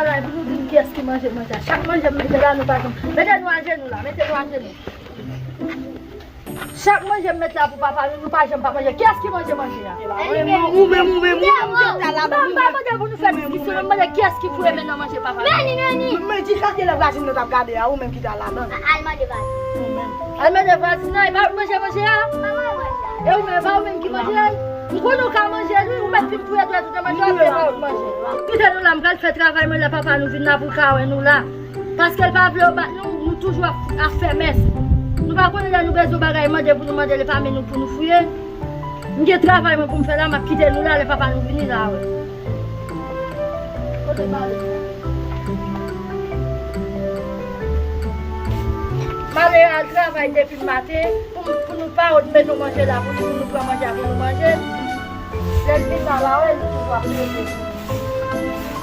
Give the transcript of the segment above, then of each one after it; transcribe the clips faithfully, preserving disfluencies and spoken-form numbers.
Travay pou nou di m kiyès ki manje manje a. Chak manje m mete la, nou pa janm. Mete nou ajenou la, mete nou ajenou. Chak manje m met la pou papa nou, nou pa janm pa manje. Kiyès ki manje manje a? Ou menm, ou menm, ou menm, ou menm ki t al ladan. M pa mande pou nou fè diskisyon, m mande kiyès ki pou renmen nan manje papa nou. Meni, meni. Men di sa se lè vwazin nan t ap gade a, ou menm ki t al ladan. Al mande vwazin. Al mande vwazin nan, e pa ou manje manje a? E ou menm, e pa ou menm ki manje l? M konnen ou ka manje l, wi, ou mèt fin touye dwèt ou nan manje a, se pa ou k manje. Kite nou la, m pral fè travay mwen, lè papa nou vin la pou l ka wè nou la. Paske l pa vle yo bat nou, nou toujou ap, ap fè mès. Nou pa konnen lè nou bezwen bagay mande pou nou mande l, e pa men nou pou nou fouye. M gen travay mwen pou m fè la, m ap kite nou la, lè papa nou vini la, wi. Kote m ale? M ale al travay depi maten pou, pou nou pa ret mete manje la pou nou, pou nou pran manje a pou nou manje. Lè l vin la, la, wè, nou toujou ap plede.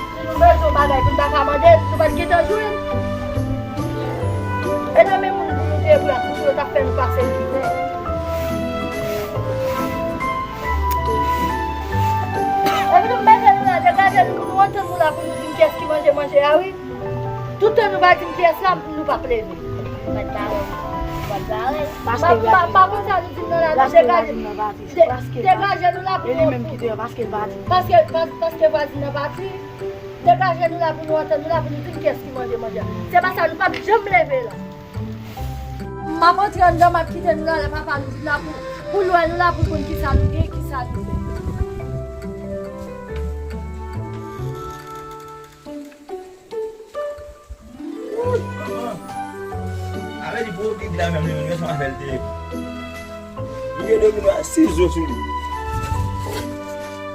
Si nou bezwen yon bagay pou n ta ka mande, nou pa t gentan jwenn. E nan men moun pou nou te pran, pou yo t ap fè nou pase mizè. Epi nou mete nou la, degaje nou pou nou antann nou la pou nou di m kiyès ki manje manje a, wi. Toutan nou pa di m kiyès la, nou p ap leve. Bat bare. Bat bare. Pa, pa, pa konn sa nou di m nan la, non, degaje. De-, degaje nou la pou nou. E li menm ki te paske l pa di. Paske, pas-, paske vwazin nan pati. Degaje nou la pou nou antann nou la pou nou di m kiyès ki manje manje a. Se pa sa, nou p ap janm leve la. M ap antre anndan, m ap kite nou la, lè papa nou vin la pou, pou l wè nou la, pou l konn kisa nou gen, kisa nou fè. Wouy, manman. Avè di pou di la menm, li menm, se yon afè l te ye. Li gen de moun a sizo sou li.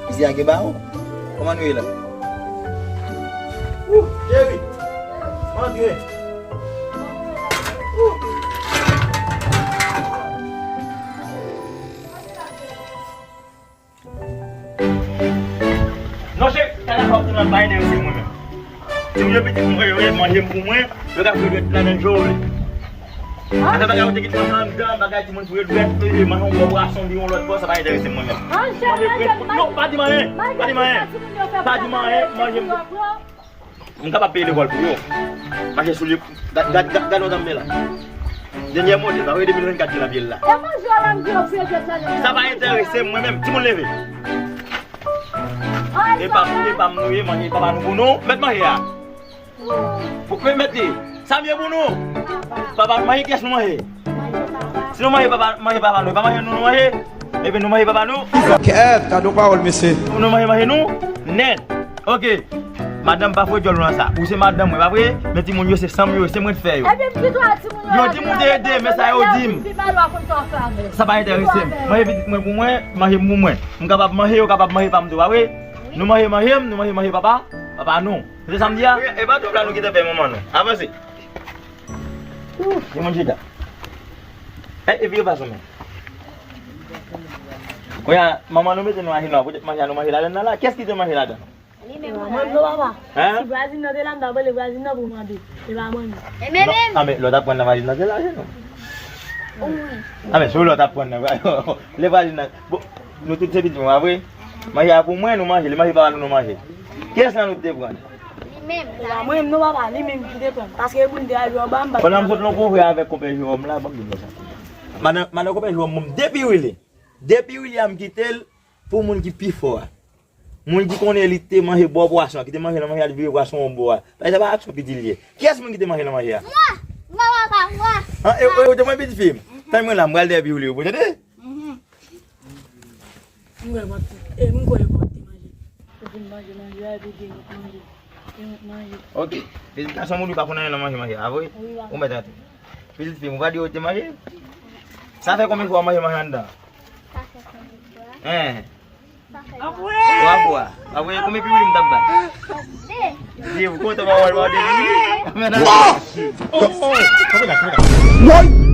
Isit a gen bawon. Kòman nou ye la? Wouh, cheri. Antre. Wouh. Non, cheri, sa la fòk ou nan pa enterese mwen menm. Si mwen yo pitit mwen, yo manje m pou mwen, yo ka fè dwèt la nan jò. Ata bagay ou te kit manje anndan, bagay timoun pou yo dwèt, manje yon bò bwason, vin yon lòt bò, sa pa enterese mwen menm. Non, pa di m anyen, pa di m anyen. Pa di m anyen, manje m. M kapab peye lekòl pou yo. Mache sou li. Gad, gad, gad, gad yon dam men la. Dènyè modèl, pa vre de mil vennkat ki la pye l la. E manje w la m di yo fye jwèt la. Sa pa enterese m, mwen menm. Timoun leve. E pa, e pa m nou ye, manje papa nou pou nou. Mèt manje a. Pou kwe mèt li. Sa m ye pou nou. Papa nou manje, kiyès nou manje? Si nou manje papa, manje papa nou, e pa manje nou nou manje? Epi nou manje papa nou? Kèt, gade yon pawòl, mesye. Nou manje manje nou? Nèt. Ok. Madanm pa fwe djòl ou nan sa. Ou se madanm mwen, pa vre? Men timoun yo se san m yo, se mwen k fè yo. Epi m ki dwa timoun yo. Yo di m ou te ede, men sa yo di m. Sa pa enterese m. Manje pitit mwen pou mwen, manje m pou mwen. M kapab manje, yo kapab manje pa m tou, pa vre? Nou manje manje m, nou manje manje papa, papa nou. Se sa m di a? Wi, e pa twòp la nou gentan fè manman nou. Avanse. Gen moun chita. E, epi yo pa zonmen. Kounye a, manman nou mete nou ajenou a, poutèt manje a nou manje ladann nan la. Kiyès ki te manje ladann? Li menm. Mwen non, papa. Hein? Si vwazin nan te la, m ta rele vwazin nan pou mande. E pa mwen menm. E men menm. A, men lòt ap pran nan vwazin nan te la, ajenou. Wi. A, men si lòt ap pran nan vwazin, le vwazin nan. Bon, nou tout se pitit mwen, pa vre? Manje a pou mwen, nou manje. Li manje papa nou, nou manje. Kiyès nan nou te pran? Li menm. E pa mwen menm non, papa, li menm ki te pran. Paske pou n te al yo anba, m pa t. Pandan m sot nan konvè avèk konpè Jewòm la, ban m di nou sa. Madan, madan konpè Jewòm, mwen, depi Willy. Depi Willy a m kite l pou moun ki pi fò a. Moun ki konnen li te manje bò pwason, ki te manje nan manje a, li vire pwason yon bò a. Sa pa aksyon ki di l ye. Kiyès moun ki te manje nan manje a? Mwen! Mwen, papa, mwen! An, e, e, ou te mwen pitit fi m. Tann mwen la, m pral dèyè pi Willy, ou tande? Mhm. M kwè mwen te, e, m kwè mwen te manje. Ou fin manje manje a, epi gen lòt manje. Gen lòt manje. Ok. Pitit gason moun ou pa konn anyen nan manje manje a, vre? Wi, papa. Ou mèt antre. Pitit fi m, ou pa di ou te manje? Sa fè konbyen fwa ou manje manje anndan? Sa fè konbyen fwa? Hein. Sa fè twa fwa. Twa fwa. Apre, konbyen pi Willy m t ap bay? De. Di, ou kontan pa wè l, pa de Willy? Wa! Oh, oh, oh, kanpe la, kanpe la. Woy!